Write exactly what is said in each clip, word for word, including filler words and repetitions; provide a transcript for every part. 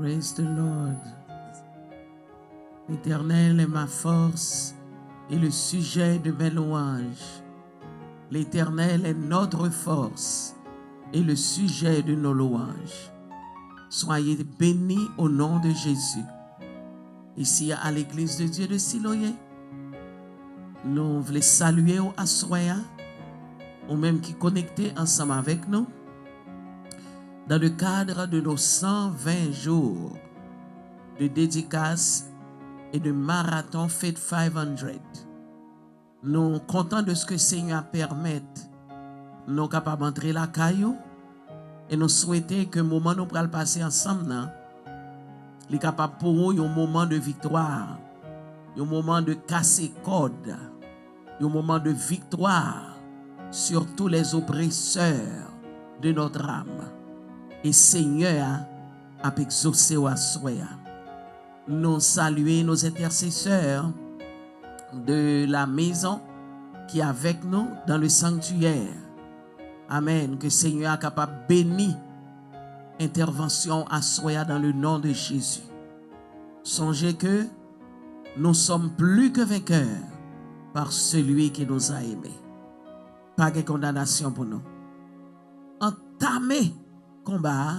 Praise the Lord. L'Éternel est ma force et le sujet de mes louanges. L'Éternel est notre force et le sujet de nos louanges. Soyez bénis au nom de Jésus. Ici à l'Église de Dieu de Siloé, nou vle salye w aswè a, ou menm ki konekte ansanm avèk nou, dans le cadre de nos cent vingt jours de dédicace et de marathon Faith five hundred. Nou kontan de ce que Senyè a pèmèt nou kapab antre lakay ou, e nou swete ke moman nou pral pase ansanm nan, li kapab pou ou yon moman de viktwa, yon moman de kase kòd, yon moman de viktwa sur tous les oppresseurs de notre âme. E Senyè a ap egzose w aswè a. Nou salye nos intercesseurs de la maison ki avèk nou dans le sanctuaire. Amen. Ke Senyè a kapab beni entèvansyon aswè a dans le nom de Jésus. Sonje ke nous sommes plus que vainqueurs par celui qui nous a aimés. Pa gen kondanasyon pou nou. Antame konba a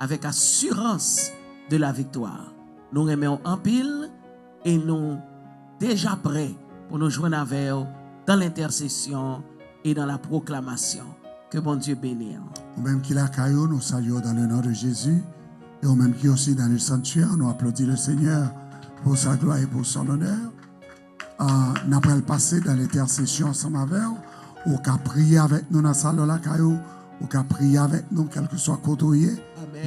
avèk asirans de la viktwa. Nou renmen w anpil e nou deja prè pou nou jwenn avè w dans l'intercession et dans la proclamation. Ke Bondye beni w. Ou menm ki lakay ou, nou salye w dans le nom de Jésus. E ou menm ki osi dans le sanctuaire, nou aplodi le Senyè pour sa gloire et pour son honneur. Ah, n ap pral pase dans l'intercession ansanm avè w. Ou ka priye avèk nou nan salon lakay ou. Ou ka priye avèk nou kèlkeswa kote w ye.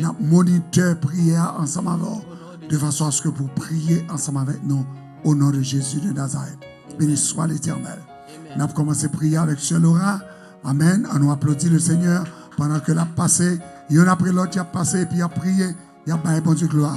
N ap monitè priyè a ansanm avè w, de fason aske pou w priye ansanm avèk nou, au nom de Jésus de Nazareth. Béni soit l'Éternel. N ap kòmanse priye avèk sè Laura. Amen. An nou aplodi le Senyè pandan ke l ap pase, youn apre lòt, y ap pase epi y ap priye. Y ap bay Bondye glwa.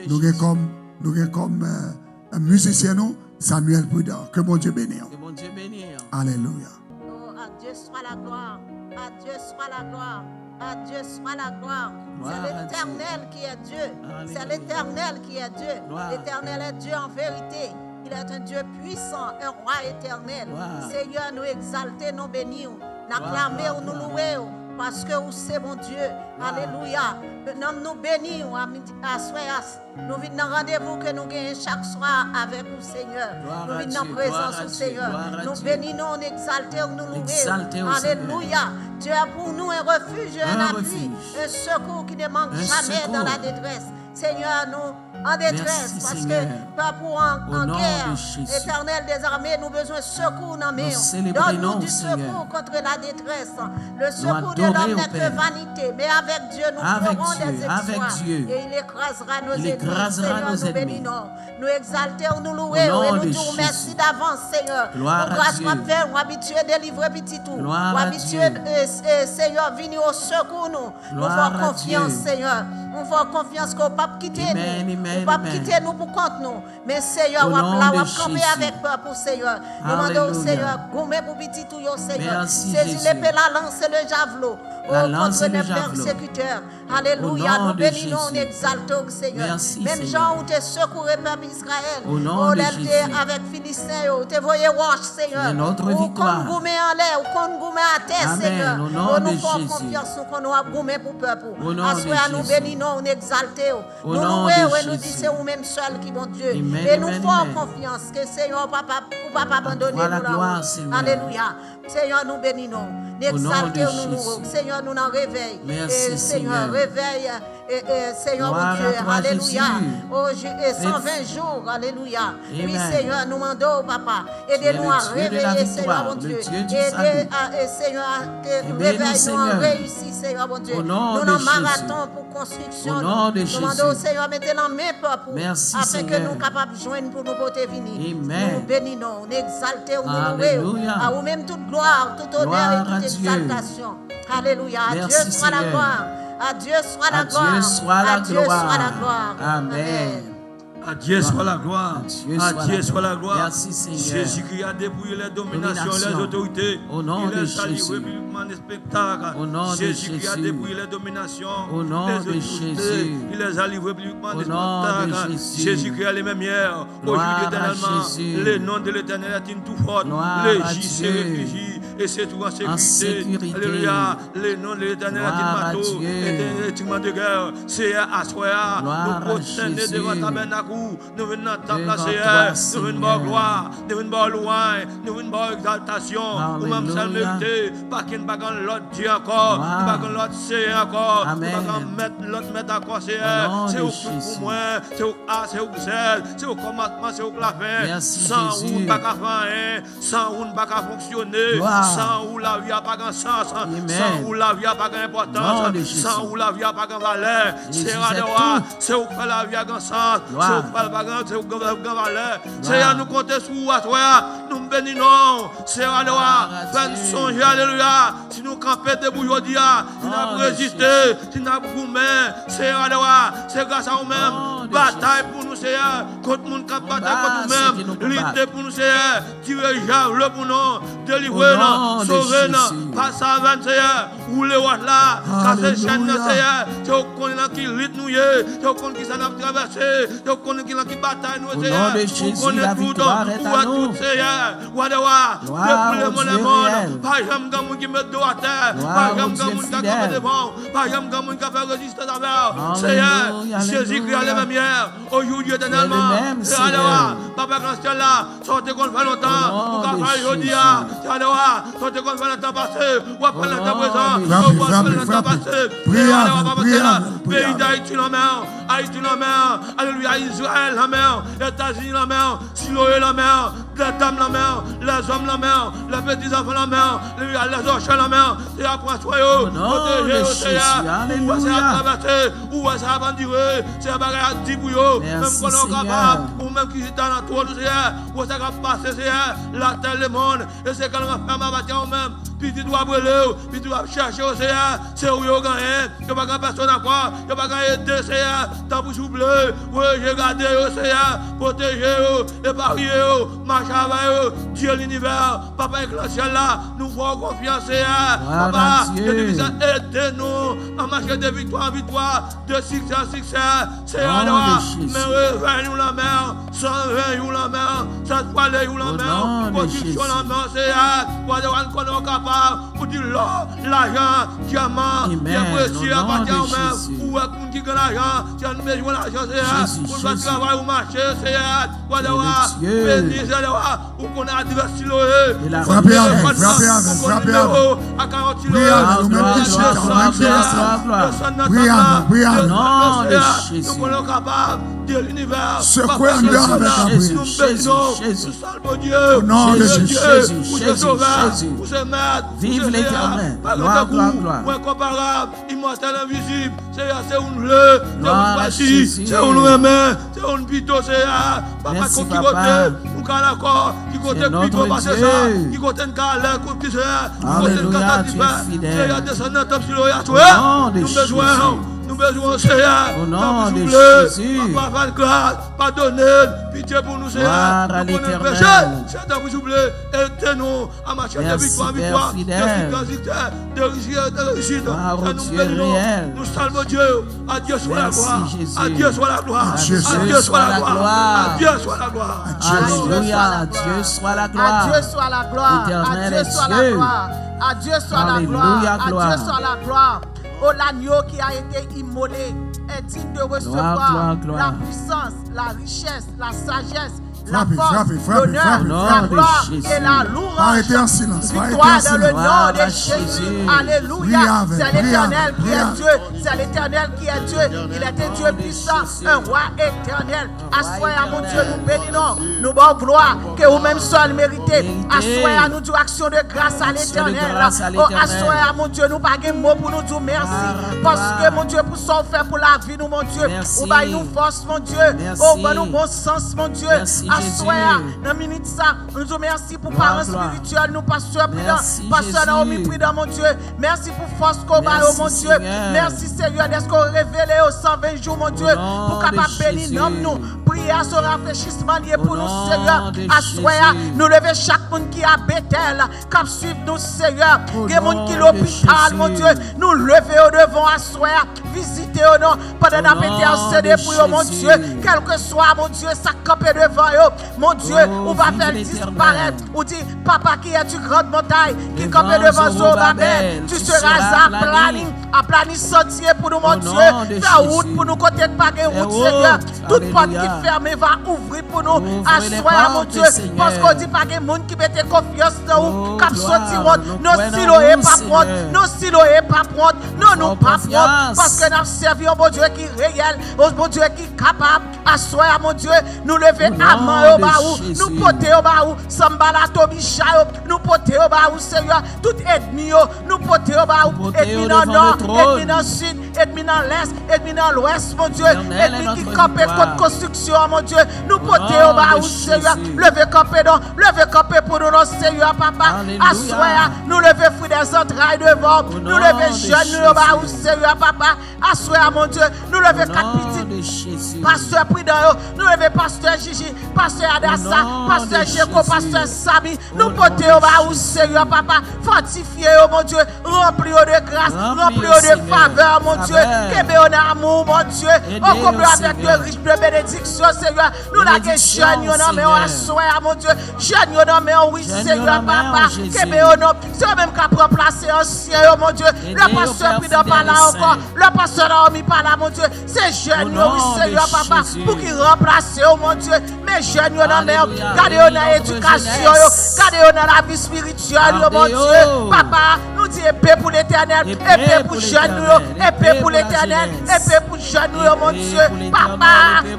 Nou gen kòm, nou gen kòm, euh, mizisyen nou, Samuel Prudent. Ke Bondye beni w. Ke Bondye beni w. Alelouya. Oh, à Dieu soit la gloire. À Dieu soit la gloire. À Dieu soit la gloire. C'est l'Éternel qui est Dieu. C'est l'Éternel qui est Dieu. L'Éternel est Dieu en vérité. Il est un Dieu puissant, un roi éternel. Senyè, nou egzalte, nou beni w. N aklame w, nou louwe w, paske ou se Bondye. Alelouya. Nanm nou beni w a midi, aswè a. Nou vin nan randevou ke nou genyen chak swa avèk ou, Senyè. Nou vin nan prezans ou, Senyè. Nou beni non, nou egzalte w, nou louwe w. Alelouya. Tu es pour nous un refuge et un appui, un secours qui ne manque jamais dans la détresse. Senyè, nou an detrès, paske pèp ou an, an gè. Etènèl dèzame, nou bezwen sekou nan men w. Donne-nous du secours contre la détresse. Le secours de l'homme n'est que vanité, mais avec Dieu, nous ferons des exploits. Et il écrasera nos ennemis. Senyè, nou beni non. Nou egzalte w, nou louwe w, e nou di w mèsi davans, Senyè. Pou gras w ap fè, w abitye delivre pitit ou. W abitye, e, e, Senyè, vini o sekou nou. Nou fè w konfyans, Senyè. Nou fè w konfyans ke w p ap kite nou. Ou p ap kite nou pou kont nou. Men, Senyè, w ap la, w ap kanpe avèk pèp ou, Senyè. Nou mande w, Senyè, goumen pou pitit ou yo, Senyè. Sezi lepe la, lanse le javlo. O, contre les persécuteurs. Alelouya. Nou beni non, nou egzalte w, Senyè. Menm jan ou te sekoure pèp Izrayèl. O, lè l te avèk Filisten yo, ou te voye wòch, Senyè. Ou konn goumen anlè, ou konn goumen atè, Senyè. O, nou fè w konfyans, nou konnen w ap goumen pou pèp ou. Aswè a, nou beni non, nou egzalte w. Nou louwe w e nou di se ou menm sèl ki Bondye. E nou fè w konfyans ke, Senyè, ou p ap, ou p ap abandone nou la. Alelouya. Senyè, nou beni non. Nou egzalte w, nou louwe w. Senyè, nou nan revèy. E, Senyè, revèy, e, e, Senyè, Bondye, alelouya. O, e, san ven jou, alelouya. Wi, Senyè, nou mande w, papa, ede nou a reveye, Senyè, Bondye. Ede, a, e, Senyè, ke revèy nou an reyisi, Senyè, Bondye. Nou nan maraton pou konstriksyon nou. Nou mande w, Senyè, mete nan men pèp ou, afenke nou kapab jwenn pou nou pote vini. Nou beni non. Nou egzalte w, nou louwe w. A ou menm tout glwa, tout onè e tout egzaltasyon. Alelouya. À Dieu soit la gloire. À Dieu soit la gloire. À Dieu soit la gloire. Amen. À Dieu soit la gloire. À Dieu soit la gloire. Jésus-Christ a dépouillé les dominations et les autorités. Il les a livrés publiquement en spectacle. Jésus-Christ a dépouillé les dominations, les autorités. Il les a livrés publiquement en spectacle. Jésus-Christ est le même hier, aujourd'hui, éternellement. Le nom de l'Éternel est une tout forte. Le juste se réfugie et se trouve en sécurité. Alléluia. Le nom de l'Éternel est un marteau, est un instrument de guerre. Seyè, aswè a, nou pwostène devan tabènak ou. Nou vin nan tanp la, Seyè. Nou vin ba w glwa. Nou vin ba w lwanj. Nou vin ba w egzaltasyon. Ou menm sèl merite. Pa gen, pa gen lòt Dye ankò. Pa gen lòt Seyè ankò. Pa gen mèt, lòt mèt ankò, Seyè. Se ou ki pou mwen. Se ou k A, se ou k Z. Se ou k kòmansman, se ou k lafen. San ou, m pa ka fè anyen. San ou, n pa ka fonksyone. San ou, lavi a pa gen sans. San ou, lavi a pa gen enpòtans. San ou, lavi a pa gen valè. Seyè, adè w a, se ou k fè lavi a gen sans. Se ou k fè l pa gen, se ou k gen, gen valè. Seyè, nou konte sou ou aswè a. Nou beni non w. Seyè, adè w a, fè n sonje, alelouya. Si nou kanpe debou jodi a, si n ap reziste, si n ap goumen, Seyè, adè w a, se gras a ou menm. Batay pou nou, Seyè, kont moun k ap batay kont ou menm. Lite pou nou, Seyè. Tire javle pou nou, delivre nou, sove nou, pase avè n, Seyè, woule wòch la, kase chèn nan, Seyè, se ou k konnen nan ki lit nou ye, se ou k konn kisa n ap travèse, se ou k konnen ki nan ki batay nou ye, Seyè, ou konnen tout, ou wè tout, Seyè, wadè wa, depi lemonn lemonn, pa janm gen moun ki met do atè, pa janm gen moun k ap kanpe devan w, pa janm gen moun k ap fè rezistans avè w, Seyè, Jezikri a le menm yè, aujourd'hui, éternellement, Seyè, wadè wa, Papa k nan syèl la, Sa w te konn fè lontan, ou ka fè l jodi a. Sa w te konn fè nan tan pase, w ap fè l nan tan prezan, e w ap fè l nan tan pase. Peyi Dayiti nan men w, Ayiti nan men w, alelouya, Izrayèl nan men w, Etazini nan men w, Siloe nan men w, lèdam nan men w, lèzòm nan men w, lèpetizanfan nan men w, alelouya, lèzòchè nan men w. Seyè, pran swen yo, pwoteje yo, Seyè. Ou wè sa y ap travèse, ou wè sa y ap andire, Seyè, bagay a di pou yo. Men m konnen w kapab, ou menm ki chita nan twòn ou, Seyè. Ou wè sa k ap pase, Seyè, latè, lemonn. E se kè l ranfèmen apati a ou menm. Pitit ou ap rele w, pitit ou ap chèche w, Seyè. Se ou yo genyen. Yo pa gen pèsonn ankò. Yo pa gen ede, Seyè. Tanpri, souple, voye je gade yo, Seyè. Pwoteje yo, epaye yo, mache avè yo. Dye linivè, Papa k nan syèl la, nou fè w konfyans, Seyè. Papa, ke nou plis ede nou an mache de viktwa an viktwa, de siksè an siksè, Seyè, adè wa, men revèy nou nan men w, san ven jou nan men w, san twale jou nan men w, pwodiksyon nan men w, Seyè, wadè wa, n konnen w kapab, ou di lò, lajan, dyaman, pyè presye, apati a ou menm, ou wè moun ki gen lajan, Seyè, nou bezwen lajan, Seyè, pou n fè travay ou mache, Seyè, wadè wa, beni, Seyè, adè wa, Ou konn adrès Siloe. Frape avè l, frape avè l, frape avè l. Priye avè l, ou menm ki chita, ou menm ki la. Priye avè l, priye avè l. Sekwe anndan avèk lapriyè. O non de Jezi. Viv Letènèl. Glwa, glwa, glwa. Imòtèl, envizib, Seyè, se ou n vle, se ou n chwazi, se ou n renmen, se ou n pito, Seyè. Papa, ki kote nou ka al ankò, ki kote pito pase sa, ki kote n ka ale, kote, Seyè, ki kote n ka satisfè. Seyè, desann nan tanp Silo a, Seyè, nou bezwen w, nou bezwen w, Seyè. Tanpri, souple, papa, fè n gras, padone n, pitye pou nou, Seyè. Nou konnen n peche, Seyè, tanpri, souple, ede nou. A mache de viktwa an viktwa, de siksè an siksè, de reyisi an reyisi. Seyè, nou beni nou. Nou salwe Dye. À Dieu soit la gloire. À Dieu soit la gloire. À Dieu soit la gloire. À Dieu soit la gloire. Alléluia. À Dieu soit la gloire. À Dieu soit la gloire. À Dieu soit la gloire. À Dieu soit la gloire. Oh, l'agneau qui a été immolé est digne de recevoir la puissance, la richesse, la sagesse, la force, l'honneur, la gloire et la louange. Victoire dans le nom de Jésus. Alléluia. C'est l'Éternel qui est Dieu. C'est l'Éternel qui est Dieu. Il est un Dieu puissant, un roi éternel. Aswè a, Bondye, nou beni non. Nou ba w glwa ke ou menm sèl merite. Aswè a, nou di w aksyon de gras a Letènèl. O, aswè a, Bondye, nou pa gen mo pou nou di w mèsi. Paske, Bondye, pou sa w fè pou lavi nou, Bondye. Ou bay nou fòs, Bondye. O, ban nou bon sans, Bondye. Aswè a, nan minit sa, nou di w mèsi pou paran espirityèl nou, pastè Pridan, pastè Naomi Pridan, Bondye. Mèsi pou fòs ke w ba yo, Bondye. Mèsi, Senyè, dèske w revele yo san ven jou, Bondye, pou kapab beni nanm nou. Priyè a se yon rafrechisman li ye pou nou, Senyè. Aswè a, nou leve chak moun ki a Betèl, k ap swiv nou, Senyè. Gen moun ki lopital, Bondye. Nou leve yo devan aswè a. Vizite yo, non. Pandan n ap entèsede pou yo, Bondye. Kèlkeswa, Bondye, sa k kanpe devan yo, Bondye, ou va fè l disparèt. Ou di, Papa qui es du grande montagne, qui kanpe devan Zowobabèl, tu seras aplani, aplani santye pou nou, Bondye. Fè wout pou nou kote k pa gen wout, Senyè. Tout pòt ki fèmen va ouvri pou nou aswè a, Bondye. Paske w di pa gen moun ki mete konfyans nan ou k ap soti wont. Non, Siloye p ap wont. Non, Siloye p ap wont. Non, nou p ap wont. Paske n ap sèvi yon Bondye ki reyèl, yon Bondye ki kapab. Aswè a, Bondye, nou leve aman yo ba ou, nou pote yo ba ou, sanbala tobicha yo, nou pote yo ba ou, Senyè, tout ènmi yo, nou pote yo ba ou, ènmi nan nò, ènmi nan sid, ènmi nan lès, ènmi nan lwès, Bondye, ènmi ki kanpe kont konstriksyon an, Bondye, nou pote yo ba ou, Senyè, leve kanpe non, leve kanpe pou nou non, Senyè, papa, aswè a, nou leve fwi dè zantray devan ou, nou leve jèn nou yo ba ou, Senyè, papa, aswè a, Bondye, nou leve kat pitit pastè Pridan yo, nou leve pastè Jiji, pastè Adasa, pastè Jeko, pastè Sami, nou pote yo ba ou, Senyè, papa, fòtifye yo, Bondye, ranpli yo de gras, ranpli yo de favè, Bondye, kenbe yo nan amou, Bondye, o konble avèk de rich de benediksyon, Senyè, nou lage jèn yo nan men w aswè a, Bondye, jèn yo nan men w, wi, Senyè, papa, kenbe yo non, se yo menm k ap ranplase ansyen yo, Bondye, lè pastè Pridan pa la ankò, lè pastè Naomi pa la, Bondye, se jèn yo, wi, Senyè, papa, pou ki ranplase yo, Bondye. Men jèn yo nan men w. Gade yo nan edikasyon yo. Gade yo nan lavi espirityèl yo, Bondye. Papa, nou di epe pou Letènèl. Epe pou jèn nou yo. Epe pou Letènèl. Epe pou jèn nou yo, Bondye. Papa,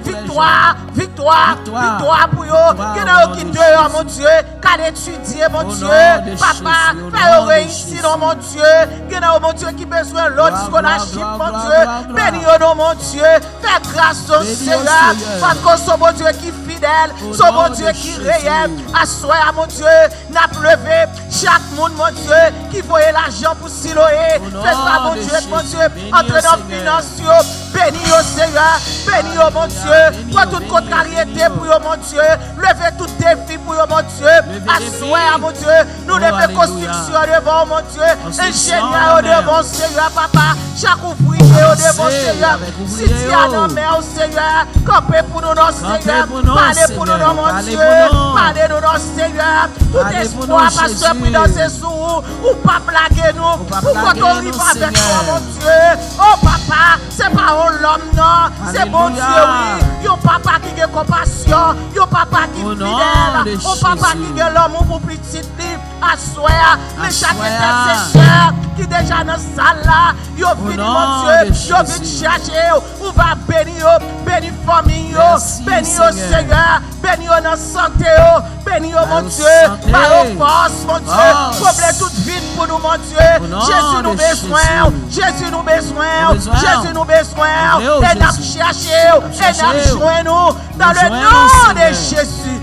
viktwa, viktwa, viktwa pou yo. Gen nan yo ki deyò, Bondye. K al etidye, Bondye. Papa, fè yo reyisi non, Bondye. Gen nan yo, Bondye, ki bezwen lòt eskolachip, Bondye. Beni yo non, Bondye. Fè gras non, Senyè. Paske w se yon Bondye ki fidèl, se yon Bondye ki reyèl. Aswè a, Bondye, n ap leve chak moun, Bondye, ki voye lajan pou Siloye. Fè sa, Bondye, Bondye, antre nan finans yo. Beni yo, Senyè. Beni yo, Bondye. Pran tout kontraryete pou yo, Bondye. Leve tout defi pou yo, Bondye. Aswè a, Bondye, nou leve konstriksyon devan w, Bondye. Enjenyè yo devan w, Senyè, papa. Chak ouvriye yo devan w, Senyè. Siti a nan men w, Senyè. Kanpe pou nou non, Senyè. Pale pou nou non, Bondye. Pale nou non, Senyè. Tout espwa, pastè Pridan, se sou ou. Ou p ap lage nou. Pou kote w rive avèk nou, Bondye. O papa, se pa yon lòm non. Se Bondye, wi. Yon papa ki gen konpasyon. Yon papa ki fidèl. Yon papa ki gen lanmou pou pitit li. Aswè a, men chak entèsektè ki deja nan sal la, yo vin, Bondye, yo vin chèche w. Ou va beni yo, beni fanmi yo, beni yo, Senyè, beni yo nan sante yo, beni yo, Bondye, ba yo fòs, Bondye, konble tout vid pou nou, Bondye. Jezi, nou bezwen w, Jezi, nou bezwen w, Jezi, nou bezwen w. E n ap chèche w, e n ap jwenn ou. Dans le nom de Jésus.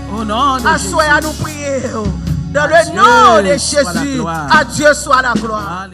Aswè a, nou priye w. Dans le nom de Jésus. À Dieu soit la gloire.